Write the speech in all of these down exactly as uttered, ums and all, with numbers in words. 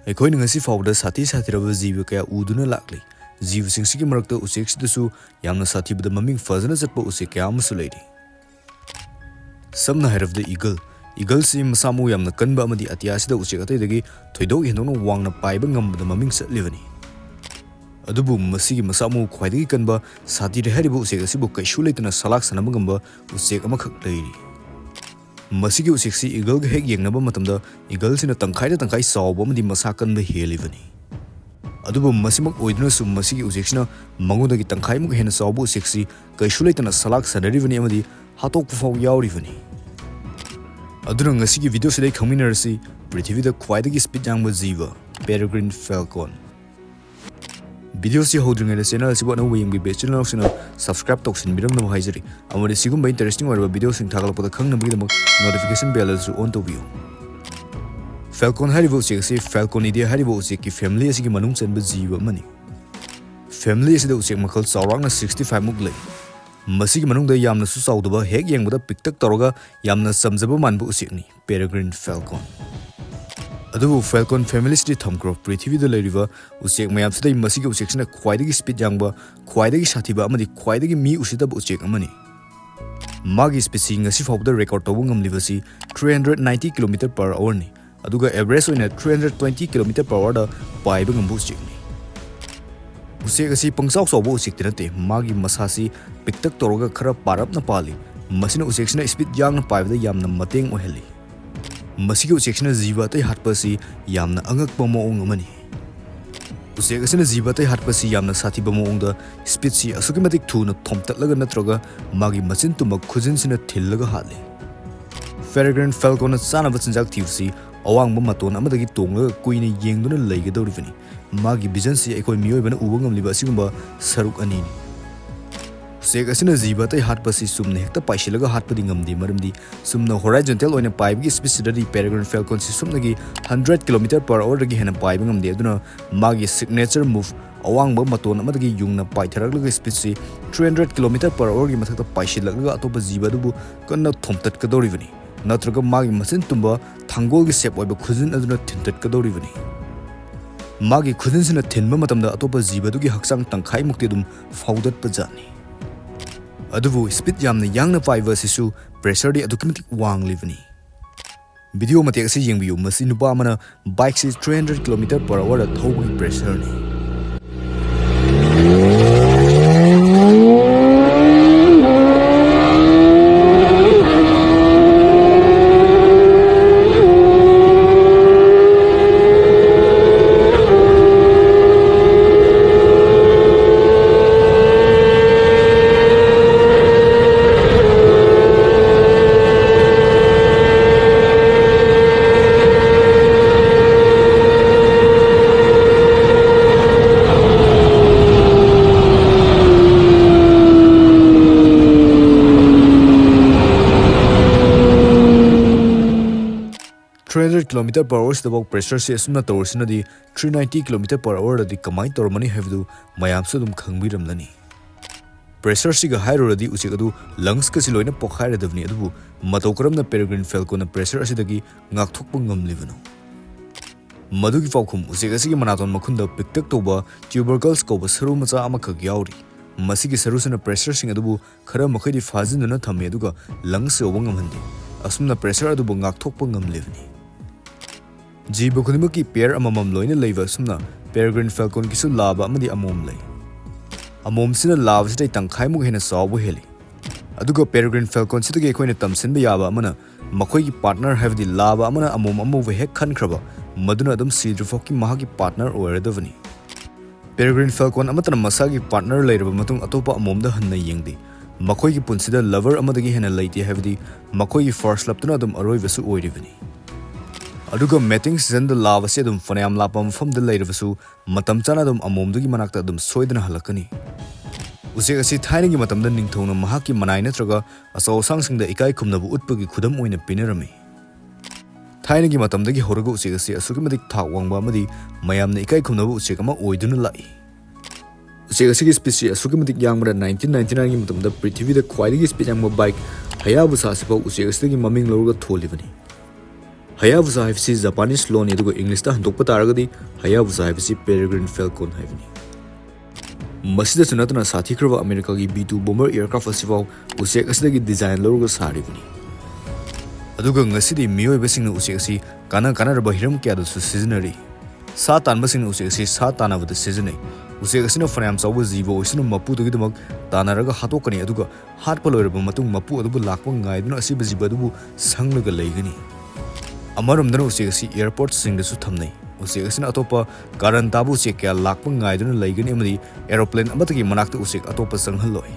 ꯑꯩꯈꯣꯏꯅ ꯉꯁꯤ ꯐꯥꯎꯕꯗ ꯁꯥꯊꯤ ꯁꯥꯊꯤꯔꯕ ꯖꯤꯕ ꯀꯌꯥ ꯎꯗꯨꯅ ꯂꯥꯛꯂꯤ꯫ ꯖꯤꯕꯁꯤꯡꯁꯤꯒꯤ ꯃꯔꯛꯇ ꯎꯆꯦꯛꯁꯤꯗꯁꯨ ꯌꯥꯝꯅ ꯁꯥꯊꯤꯕꯗ ꯃꯃꯤꯡ ꯐꯖꯅ ꯆꯠꯄ ꯎꯆꯦꯛ ꯀꯌꯥ ꯑꯃꯁꯨ ꯂꯩꯔꯤ꯫ ꯁꯝꯅ ꯍꯥꯏꯔꯕꯗ eagle꯫ Eagleꯁꯤ ꯃꯁꯥ ꯃꯎ ꯌꯥꯝꯅ ꯀꯟꯕ ꯑꯃꯗꯤ ꯑꯇꯤꯌꯥꯁꯤꯗ ꯎꯆꯦꯛ ꯑꯇꯩꯗꯒꯤ ꯊꯣꯏꯗꯣꯛ ꯍꯦꯟꯗꯣꯛꯅ ꯋꯥꯡꯅ ꯄꯥꯏꯕ ꯉꯝꯕꯗ ꯃꯃꯤꯡ ꯆꯠꯂꯤꯕꯅꯤ꯫ ꯑꯗꯨꯕꯨ ꯃꯁꯤꯒꯤ ꯃꯁꯥ ꯃꯎ ꯈ꯭ꯋꯥꯏꯗꯒꯤ ꯀꯟꯕ ꯁꯥꯊꯤꯔꯦ ꯍꯥꯏꯔꯤꯕ ꯎꯆꯦꯛ ꯑꯁꯤꯕꯨ ꯀꯩꯁꯨ ꯂꯩꯇꯅ ꯁꯂꯥꯛ ꯁꯥꯟꯅꯕ ꯉꯝꯕ ꯎꯆꯦꯛ ꯑꯃꯈꯛ ꯂꯩꯔꯤ꯫ ꯃꯁꯤꯒꯤ ꯎꯆꯦꯛꯁꯤ eagleꯒ ꯍꯦꯛ ꯌꯦꯡꯅꯕ ꯃꯇꯝꯗ eagleꯁꯤꯅ ꯇꯪꯈꯥꯏꯗ ꯇꯪꯈꯥꯏ ꯆꯥꯎꯕ ꯑꯃꯗꯤ ꯃꯁꯥ ꯀꯟꯕ ꯍꯦꯜꯂꯤꯕꯅꯤ꯫ ꯑꯗꯨꯕꯨ ꯃꯁꯤꯃꯛ ꯑꯣꯏꯗꯨꯅꯁꯨ ꯃꯁꯤꯒꯤ ꯎꯆꯦꯛꯁꯤꯅ ꯃꯉꯣꯟꯗꯒꯤ ꯇꯪꯈꯥꯏꯃꯨꯛ ꯍꯦꯟꯅ ꯆꯥꯎꯕ ꯎꯆꯦꯛꯁꯤ ꯀꯩꯁꯨ ꯂꯩꯇꯅ ꯁꯂꯥꯛ ꯁꯥꯟꯅꯔꯤꯕꯅꯤ ꯑꯃꯗꯤ ꯍꯥꯠꯇꯣꯛꯄ ꯐꯥꯎ ꯌꯥꯎꯔꯤꯕꯅꯤ꯫ ꯑꯗꯨꯅ ꯉꯁꯤꯒꯤ videoꯁꯤꯗ ꯑꯩ ꯈꯪꯃꯤꯟꯅꯔꯁꯤ ꯄ꯭ꯔꯤꯊꯤꯕꯤꯗ ꯈ꯭ꯋꯥꯏꯗꯒꯤ speed ꯌꯥꯡꯕ ꯖꯤꯕ peregrine falcon꯫ Videoꯁꯤ ꯍꯧꯗ꯭ꯔꯤꯉꯩꯗ channel ꯑꯁꯤꯕꯨ ꯑꯅꯧꯕ ꯌꯦꯡꯕꯤꯕ ꯏꯆꯤꯜ ꯏꯅꯥꯎꯁꯤꯡꯅ subscribe ꯇꯧꯁꯤꯟꯕꯤꯔꯝꯅꯕ ꯍꯥꯏꯖꯔꯤ꯫ ꯑꯃꯗꯤ ꯁꯤꯒꯨꯝꯕ interesting ꯑꯣꯏꯔꯕ videoꯁꯤꯡ ꯊꯥꯒꯠꯂꯛꯄꯗ ꯈꯪꯅꯕꯒꯤꯗꯃꯛ notification bell ꯑꯗꯨꯁꯨ on ꯇꯧꯕꯤꯌꯨ꯫ Falcon ꯍꯥꯏꯔꯤꯕ ꯎꯆꯦꯛ ꯑꯁꯤ Falconidae ꯍꯥꯏꯔꯤꯕ ꯎꯆꯦꯛꯀꯤ family ꯑꯁꯤꯒꯤ ꯃꯅꯨꯡ ꯆꯟꯕ ꯖꯤꯕ ꯑꯃꯅꯤ꯫ Family ꯑꯁꯤꯗ ꯎꯆꯦꯛ ꯃꯈꯜ ꯆꯥꯎꯔꯥꯛꯅ sixty five ꯃꯨꯛ ꯂꯩ꯫ ꯃꯁꯤꯒꯤ ꯃꯅꯨꯡꯗ ꯌꯥꯝꯅꯁꯨ ꯆꯥꯎꯗꯕ, ꯍꯦꯛ ꯌꯦꯡꯕꯗ ꯄꯤꯛꯇꯛ ꯇꯧꯔꯒ ꯌꯥꯝꯅ ꯆꯝꯖꯕ ꯃꯥꯟꯕ ꯎꯆꯦꯛꯅꯤ peregrine falcon꯫ ꯑꯗꯨꯕꯨ falcon family ꯁꯤꯗꯤ ꯊꯝꯈ꯭ꯔꯣ, ꯄ꯭ꯔꯤꯊꯤꯕꯤꯗ ꯂꯩꯔꯤꯕ ꯎꯆꯦꯛ ꯃꯌꯥꯝꯁꯤꯗꯩ ꯃꯁꯤꯒꯤ ꯎꯆꯦꯛꯁꯤꯅ ꯈ꯭ꯋꯥꯏꯗꯒꯤ speed ꯌꯥꯡꯕ, ꯈ꯭ꯋꯥꯏꯗꯒꯤ ꯁꯥꯊꯤꯕ ꯑꯃꯗꯤ ꯈ꯭ꯋꯥꯏꯗꯒꯤ ꯃꯤ ꯎꯁꯤꯠꯇꯕ ꯎꯆꯦꯛ ꯑꯃꯅꯤ꯫ ꯃꯥꯒꯤ speedꯁꯤ ꯉꯁꯤ ꯐꯥꯎꯕꯗ record ꯇꯧꯕ ꯉꯝꯂꯤꯕꯁꯤ three hundred ninety kilometer per hourꯅꯤ, ꯑꯗꯨꯒ average ꯑꯣꯏꯅ three hundred twenty kilometer per hourꯗ ꯄꯥꯏꯕ ꯉꯝꯕ ꯎꯆꯦꯛꯅꯤ꯫ ꯎꯆꯦꯛ ꯑꯁꯤ ꯄꯪꯆꯥꯎ ꯆꯥꯎꯕ ꯎꯆꯦꯛꯇꯤ ꯅꯠꯇꯦ, ꯃꯥꯒꯤ ꯃꯁꯥꯁꯤ ꯄꯤꯛꯇꯛ ꯇꯧꯔꯒ ꯈꯔ ꯄꯥꯔꯞꯅ ꯄꯥꯜꯂꯤ꯫ ꯃꯁꯤꯅ ꯎꯆꯦꯛꯁꯤꯅ speed ꯌꯥꯡꯅ ꯄꯥꯏꯕꯗ ꯌꯥꯝꯅ ꯃꯇꯦꯡ ꯑꯣꯏꯍꯜꯂꯤ꯫ ꯃꯁꯤꯒꯤ ꯎꯆꯦꯛꯁꯤꯅ ꯖꯤꯕ ꯑꯇꯩ ꯍꯥꯠꯄ ꯑꯁꯤ ꯌꯥꯝꯅ ꯑꯉꯛꯄ ꯃꯑꯣꯡ ꯑꯃꯅꯤ꯫ ꯎꯆꯦꯛ ꯑꯁꯤꯅ ꯖꯤꯕ ꯑꯇꯩ ꯍꯥꯠꯄ ꯑꯁꯤ ꯌꯥꯝꯅ ꯁꯥꯊꯤꯕ ꯃꯑꯣꯡꯗ speedꯁꯤ ꯑꯁꯨꯛꯀꯤ ꯃꯇꯤꯛ ꯊꯨꯅ ꯊꯣꯝꯇꯠꯂꯒ ꯅꯠꯇ꯭ꯔꯒ ꯃꯥꯒꯤ ꯃꯆꯤꯟ ꯇꯨꯝꯕ ꯈꯨꯖꯤꯟꯁꯤꯅ ꯊꯤꯜꯂꯒ ꯍꯥꯠꯂꯤ꯫ Peregrine falconꯅ ꯆꯥꯅꯕ ꯆꯤꯟꯖꯥꯛ ꯊꯤꯕꯁꯤ ꯑꯋꯥꯡꯕ ꯃꯇꯣꯟ ꯑꯃꯗꯒꯤ ꯇꯣꯡꯂꯒ ꯀꯨꯏꯅ ꯌꯦꯡꯗꯨꯅ ꯂꯩꯒꯗꯧꯔꯤꯕꯅꯤ꯫ ꯃꯥꯒꯤ visionꯁꯤ ꯑꯩꯈꯣꯏ ꯃꯤꯑꯣꯏꯕꯅ ꯎꯕ ꯉꯝꯂꯤꯕ ꯑꯁꯤꯒꯨꯝꯕ ꯁꯔꯨꯛ ꯑꯅꯤꯅꯤ꯫ ꯎꯆꯦꯛ ꯑꯁꯤꯅ ꯖꯤꯕ ꯑꯇꯩ ꯍꯥꯠꯄꯁꯤ ꯆꯨꯝꯅ ꯍꯦꯛꯇ ꯄꯥꯏꯁꯤꯜꯂꯒ ꯍꯥꯠꯄꯗꯤ ꯉꯝꯗꯦ, ꯃꯔꯝꯗꯤ ꯆꯨꯝꯅ horizontal ꯑꯣꯏꯅ ꯄꯥꯏꯕꯒꯤ speedꯁꯤꯗꯗꯤ peregrine falconꯁꯤ ꯁꯨꯞꯅꯒꯤ hundred kilometer per hourꯗꯒꯤ ꯍꯦꯟꯅ ꯄꯥꯏꯕ ꯉꯝꯗꯦ꯫ ꯑꯗꯨꯅ ꯃꯥꯒꯤ signature move, ꯑꯋꯥꯡꯕ ꯃꯇꯣꯟ ꯑꯃꯗꯒꯤ ꯌꯨꯡꯅ ꯄꯥꯏꯊꯔꯛꯂꯒ speedꯁꯤ three hundred kilometer per hourꯒꯤ ꯃꯊꯛꯇ ꯄꯥꯏꯁꯤꯜꯂꯛꯂꯒ ꯑꯇꯣꯞꯄ ꯖꯤꯕ ꯑꯗꯨꯕꯨ ꯀꯟꯅ ꯊꯣꯝꯇꯠꯀꯗꯧꯔꯤꯕꯅꯤ, ꯅꯠꯇ꯭ꯔꯒ ꯃꯥꯒꯤ ꯃꯆꯤꯟ ꯇꯨꯝꯕ ꯊꯥꯡꯒꯣꯜꯒꯤ shape ꯑꯣꯏꯕ ꯈꯨꯖꯤꯟ ꯑꯗꯨꯅ ꯊꯤꯟꯇꯠꯀꯗꯧꯔꯤꯕꯅꯤ꯫ ꯃꯥꯒꯤ ꯈꯨꯖꯤꯟꯁꯤꯅ ꯊꯤꯟꯕ ꯃꯇꯝꯗ ꯑꯇꯣꯞꯄ ꯖꯤꯕꯗꯨꯒꯤ ꯍꯛꯆꯥꯡ ꯇꯪꯈꯥꯏꯃꯨꯛꯇꯤ ꯑꯗꯨꯝ ꯐꯥꯎꯗꯠꯄꯖꯥꯠꯅꯤ꯫ ꯑꯗꯨꯕꯨ speed ꯌꯥꯝꯅ ꯌꯥꯡꯅ ꯄꯥꯏꯕ ꯑꯁꯤꯁꯨ pressureꯗꯤ ꯑꯗꯨꯛꯀꯤ ꯃꯇꯤꯛ ꯋꯥꯡꯂꯤꯕꯅꯤ꯫ Video ꯃꯇꯦꯛ ꯑꯁꯤ ꯌꯦꯡꯕꯤꯌꯨ꯫ ꯃꯁꯤ ꯅꯨꯄꯥ ꯑꯃꯅ bikeꯁꯤ three hundred kilometer per hourꯗ ꯊꯧꯕꯒꯤ pressureꯅꯤ꯫ Three hundred kilometer per hour ꯁꯤꯗꯐꯥꯎ pressureꯁꯤ ꯑꯁꯨꯝꯅ ꯇꯧꯔꯁꯤꯅꯗꯤ three ninety kilometer per hourꯗꯗꯤ ꯀꯃꯥꯏꯅ ꯇꯧꯔꯝꯃꯅꯤ ꯍꯥꯏꯕꯗꯨ ꯃꯌꯥꯝꯁꯨ ꯑꯗꯨꯝ ꯈꯪꯕꯤꯔꯝꯂꯅꯤ꯫ Pressureꯁꯤꯒ ꯍꯥꯏꯔꯨꯔꯗꯤ ꯎꯆꯦꯛ ꯑꯗꯨ lungsꯀꯁꯤ ꯂꯣꯏꯅ ꯄꯣꯛꯈꯥꯏꯔꯗꯕꯅꯤ꯫ ꯑꯗꯨꯕꯨ ꯃꯇꯧ ꯀꯔꯝꯅ peregrine falconꯅ pressure ꯑꯁꯤꯗꯒꯤ ꯉꯥꯛꯊꯣꯛꯄ ꯉꯝꯂꯤꯕꯅꯣ? ꯃꯗꯨꯒꯤ ꯄꯥꯎꯈꯨꯝ, ꯎꯆꯦꯛ ꯑꯁꯤꯒꯤ ꯃꯅꯥꯇꯣꯟ ꯃꯈꯨꯟꯗ ꯄꯤꯛꯇꯛ ꯇꯧꯕ tubercles ꯀꯧꯕ ꯁꯔꯨ ꯃꯆꯥ ꯑꯃꯈꯛ ꯌꯥꯎꯔꯤ꯫ ꯃꯁꯤꯒꯤ ꯁꯔꯨꯁꯤꯅ pressureꯁꯤꯡ ꯑꯗꯨꯕꯨ ꯈꯔ ꯃꯈꯩꯗꯤ ꯐꯥꯖꯤꯟꯗꯨꯅ ꯊꯝꯃꯤ, ꯑꯗꯨꯒ lungs ꯌꯧꯕ ꯉꯝꯍꯟꯗꯦ꯫ ꯑꯁꯨꯝꯅ pressure ꯑꯗꯨꯕꯨ ꯉꯥꯛꯊꯣꯛꯄ ꯉꯝꯂꯤꯕꯅꯤ꯫ ꯖꯤꯕ ꯈꯨꯗꯤꯡꯃꯛꯀꯤ pair ꯑꯃꯃꯝ ꯂꯣꯏꯅ ꯂꯩꯕ ꯑꯁꯨꯝꯅ peregrine falconꯒꯤꯁꯨ ꯂꯥꯕ ꯑꯃꯗꯤ ꯑꯃꯣꯝ ꯂꯩ꯫ ꯑꯃꯣꯝꯁꯤꯅ ꯂꯥꯕꯁꯤꯗꯩ ꯇꯪꯈꯥꯏꯃꯨꯛ ꯍꯦꯟꯅ ꯆꯥꯎꯕ ꯍꯦꯜꯂꯤ꯫ ꯑꯗꯨꯒ peregrine falconꯁꯤꯗꯒꯤ ꯑꯩꯈꯣꯏꯅ ꯇꯝꯁꯤꯟꯕ ꯌꯥꯕ ꯑꯃꯅ, ꯃꯈꯣꯏꯒꯤ partner, ꯍꯥꯏꯕꯗꯤ ꯂꯥꯕ ꯑꯃꯅ ꯑꯃꯣꯝ ꯑꯃꯕꯨ ꯍꯦꯛ ꯈꯟꯈ꯭ꯔꯕ, ꯃꯗꯨꯅ ꯑꯗꯨꯝ ꯁꯤꯗ꯭ꯔꯤꯐꯥꯎꯒꯤ ꯃꯍꯥꯛꯀꯤ partner ꯑꯣꯏꯔꯗꯕꯅꯤ꯫ Peregrine falcon ꯑꯃꯠꯇꯅ ꯃꯁꯥꯒꯤ partner ꯂꯩꯔꯕ ꯃꯇꯨꯡ ꯑꯇꯣꯞꯄ ꯑꯃꯣꯝꯗ ꯍꯟꯅ ꯌꯦꯡꯗꯦ꯫ ꯃꯈꯣꯏꯒꯤ ꯄꯨꯟꯁꯤꯗ lover ꯑꯃꯗꯒꯤ ꯍꯦꯟꯅ ꯂꯩꯇꯦ, ꯍꯥꯏꯕꯗꯤ ꯃꯈꯣꯏꯒꯤ first loveꯇꯨꯅ ꯑꯗꯨꯝ ꯑꯔꯣꯏꯕꯁꯨ ꯑꯣꯏꯔꯤꯕꯅꯤ꯫ ꯑꯗꯨꯒ mating seasonꯗ ꯂꯥꯕꯁꯤ ꯑꯗꯨꯝ ꯐꯅꯌꯥꯝ ꯂꯥꯞꯄ ꯃꯐꯝꯗ ꯂꯩꯔꯕꯁꯨ, ꯃꯇꯝ ꯆꯥꯅ ꯑꯗꯨꯝ ꯑꯃꯣꯝꯗꯨꯒꯤ ꯃꯅꯥꯛꯇ ꯑꯗꯨꯝ ꯁꯣꯏꯗꯅ ꯍꯜꯂꯛꯀꯅꯤ꯫ ꯎꯆꯦꯛ ꯑꯁꯤ ꯊꯥꯏꯅꯒꯤ ꯃꯇꯝꯗ ꯅꯤꯡꯊꯧꯅ ꯃꯍꯥꯛꯀꯤ ꯃꯅꯥꯏ ꯅꯠꯇ꯭ꯔꯒ ꯑꯆꯧ ꯑꯁꯥꯡꯁꯤꯡꯗ ꯏꯀꯥꯏ ꯈꯨꯝꯅꯕ ꯎꯠꯄꯒꯤ ꯈꯨꯗꯝ ꯑꯣꯏꯅ ꯄꯤꯅꯔꯝꯃꯤ꯫ ꯊꯥꯏꯅꯒꯤ ꯃꯇꯝꯗꯒꯤ ꯍꯧꯔꯒ ꯎꯆꯦꯛ ꯑꯁꯤ ꯑꯁꯨꯛꯀꯤ ꯃꯇꯤꯛ ꯊꯥꯛ ꯋꯥꯡꯕ ꯑꯃꯗꯤ ꯃꯌꯥꯝꯅ ꯏꯀꯥꯏ ꯈꯨꯝꯅꯕ ꯎꯆꯦꯛ ꯑꯃ ꯑꯣꯏꯗꯨꯅ ꯂꯥꯛꯏ꯫ ꯎꯆꯦꯛ ꯑꯁꯤꯒꯤ speedꯁꯤ ꯑꯁꯨꯛꯀꯤ ꯃꯇꯤꯛ ꯌꯥꯡꯕꯅ nineteen ninety nineꯒꯤ ꯃꯇꯝꯗ ꯄ꯭ꯔꯤꯊꯤꯕꯤꯗ ꯈ꯭ꯋꯥꯏꯗꯒꯤ speed ꯌꯥꯡꯕ bike Hayabusa ꯑꯁꯤꯐꯥꯎ ꯎꯆꯦꯛ ꯑꯁꯤꯗꯒꯤ ꯃꯃꯤꯡ ꯂꯧꯔꯒ ꯊꯣꯜꯂꯤꯕꯅꯤ꯫ ꯍꯌꯥꯕꯨꯁꯥ ꯍꯥꯏꯕꯁꯤ ꯖꯄꯥꯅꯤꯁ ꯂꯣꯟꯅꯤ, ꯑꯗꯨꯒ ꯏꯪꯂꯤꯁꯇ ꯍꯟꯗꯣꯛꯄ ꯇꯥꯔꯒꯗꯤ ꯍꯌꯥꯕꯨꯁꯥ ꯍꯥꯏꯕꯁꯤ peregrine falcon ꯍꯥꯏꯕꯅꯤ꯫ ꯃꯁꯤꯗꯁꯨ ꯅꯠꯇꯅ ꯁꯥꯊꯤꯈ꯭ꯔꯕ ꯑꯃꯦꯔꯤꯀꯥꯒꯤ B two bomber aircraft ꯑꯁꯤꯐꯥꯎ ꯎꯆꯦꯛ ꯑꯁꯤꯗꯒꯤ design ꯂꯧꯔꯒ ꯁꯥꯔꯤꯕꯅꯤ꯫ ꯑꯗꯨꯒ ꯉꯁꯤꯗꯤ ꯃꯤꯑꯣꯏꯕꯁꯤꯡꯅ ꯎꯆꯦꯛ ꯑꯁꯤ ꯀꯥꯟꯅ ꯀꯥꯟꯅꯔꯕ ꯍꯤꯔꯝ ꯀꯌꯥꯗꯁꯨ ꯁꯤꯖꯤꯟꯅꯔꯤ꯫ ꯁꯥ ꯇꯥꯟꯕꯁꯤꯡꯅ ꯎꯆꯦꯛ ꯑꯁꯤ ꯁꯥ ꯇꯥꯟꯅꯕꯗ ꯁꯤꯖꯤꯟꯅꯩ꯫ ꯎꯆꯦꯛ ꯑꯁꯤꯅ ꯐꯅꯌꯥꯝ ꯆꯥꯎꯕ ꯖꯤꯕ ꯑꯣꯏꯁꯅꯨ ꯃꯄꯨꯗꯨꯒꯤꯗꯃꯛ ꯇꯥꯟꯅꯔꯒ ꯍꯥꯠꯇꯣꯛꯀꯅꯤ, ꯑꯗꯨꯒ ꯍꯥꯠꯄ ꯂꯣꯏꯔꯕ ꯃꯇꯨꯡ ꯃꯄꯨ ꯑꯗꯨꯕꯨ ꯂꯥꯛꯄ ꯉꯥꯏꯗꯨꯅ ꯑꯁꯤꯕ ꯖꯤꯕ ꯑꯗꯨꯕꯨ ꯁꯪꯂꯒ ꯂꯩꯒꯅꯤ꯫ ꯑꯃꯔꯣꯝꯗꯅ ꯎꯆꯦꯛ ꯑꯁꯤ airportꯁꯤꯡꯗꯁꯨ ꯊꯝꯅꯩ꯫ ꯎꯆꯦꯛ ꯑꯁꯤꯅ ꯑꯇꯣꯞꯄ ꯀꯥꯔꯟ ꯇꯥꯕ ꯎꯆꯦꯛ ꯀꯌꯥ ꯂꯥꯛꯄ ꯉꯥꯏꯗꯨꯅ ꯂꯩꯒꯅꯤ ꯑꯃꯗꯤ aeroplane ꯑꯃꯠꯇꯒꯤ ꯃꯅꯥꯛꯇ ꯎꯆꯦꯛ ꯑꯇꯣꯞꯄ ꯆꯪꯍꯜꯂꯣꯏ꯫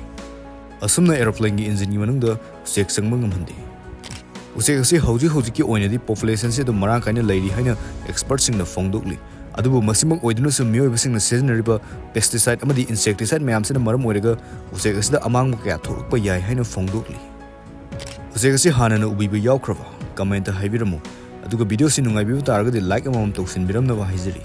ꯑꯁꯨꯝꯅ aeroplaneꯒꯤ engineꯒꯤ ꯃꯅꯨꯡꯗ ꯎꯆꯦꯛ ꯆꯪꯕ ꯉꯝꯍꯟꯗꯦ꯫ ꯎꯆꯦꯛ ꯑꯁꯤ ꯍꯧꯖꯤꯛ ꯍꯧꯖꯤꯛꯀꯤ ꯑꯣꯏꯅꯗꯤ populationꯁꯤ ꯑꯗꯨꯝ ꯃꯔꯥꯡ ꯀꯥꯏꯅ ꯂꯩꯔꯤ ꯍꯥꯏꯅ expertꯁꯤꯡꯅ ꯐꯣꯡꯗꯣꯛꯂꯤ꯫ ꯑꯗꯨꯕꯨ ꯃꯁꯤꯃꯛ ꯑꯣꯏꯗꯨꯅꯁꯨ ꯃꯤꯑꯣꯏꯕꯁꯤꯡꯅ ꯁꯤꯖꯤꯟꯅꯔꯤꯕ pesticide ꯑꯃꯗꯤ insecticide ꯃꯌꯥꯝꯁꯤꯅ ꯃꯔꯝ ꯑꯣꯏꯔꯒ ꯎꯆꯦꯛ ꯑꯁꯤꯗ ꯑꯃꯥꯡꯕ ꯀꯌꯥ ꯊꯣꯛꯂꯛꯄ ꯌꯥꯏ ꯍꯥꯏꯅ ꯐꯣꯡꯗꯣꯛꯂꯤ꯫ ꯎꯆꯦꯛ ꯑꯁꯤ ꯍꯥꯟꯅꯅ ꯎꯕꯤꯕ ꯌꯥꯎꯈ꯭ꯔꯕ? Commentꯇ ꯍꯥꯏꯕꯤꯔꯝꯃꯨ꯫ ꯑꯗꯨꯒ videoꯁꯤ ꯅꯨꯡꯉꯥꯏꯕꯤꯕ ꯇꯥꯔꯒꯗꯤ like ꯑꯃꯃꯝ ꯇꯧꯁꯤꯟꯕꯤꯔꯝꯅꯕ ꯍꯥꯏꯖꯔꯤ꯫